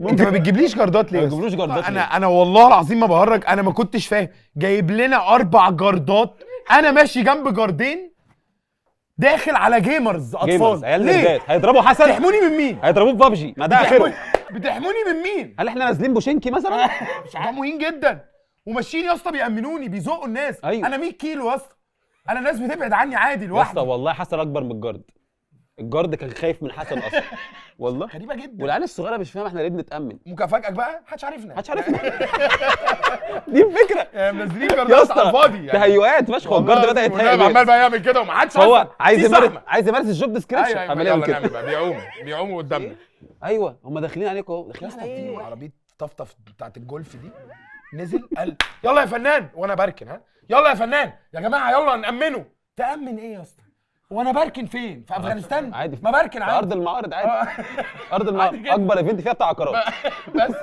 انت ما بتجيبليش guard ات ليه ما يا اسطى؟ بتجيبلوش guard ات انا ليه؟ انا والله العظيم ما بهرج، انا ما كنتش فاهم. جايب لنا اربع guard ات، انا ماشي جنب guard ين، داخل على gamers اطفال. gamers، عيال ليه؟ nerd ات هيضربوا حسن. بتحموني من مين؟ هيضربوه في بابجي، ما ده اخره. بتحموني من مين؟ هل احنا نازلين بوشينكي مثلا؟ ده مهين جدا، وماشيين يا اسطى بيأمنوني، بيزقوا الناس. أيوة. انا 100 كيلو يا اسطى، انا الناس بتبعد عني عادي يا اسطى لوحدي. والله حسن اكبر من ال guard، ال guard كان خايف من حسن اصلا والله. غريبة جدا. والعيال الصغيرة مش فاهمه احنا ليه بنتامن. ممكن افاجئك بقى، محدش عارفنا. محدش عارفنا، دي الفكره. يعني منزلين يا guard ات على اسطى الفاضي يعني. تهيؤات فشخ، هو ال guard بدا والله يتهيأ. عمال بقى يعمل كده ومحدش هو أصلاً. عايز في يمارس زحمة. عايز يمارس ال job description. ايوه. عمال يلا يعمل كده. نعمل بقى، بيعوموا بيعوموا قدامنا. ايوه، هم داخلين عليكم اهو، داخلين يا على اسطى في ايه؟ عربية طفطف بتاعت الجولف دي، نزل قال يلا يا فنان، وانا بركن، ها يلا يا فنان، يا جماعة يلا نامنه. تامن ايه يا اسطى؟ وانا بركن فين؟ في افغانستان؟ عادي. ما بركن في عادي. ارض المعارض عادي، ارض المعارض عادي جدا. اكبر event فيها بتاع عقارات. بس.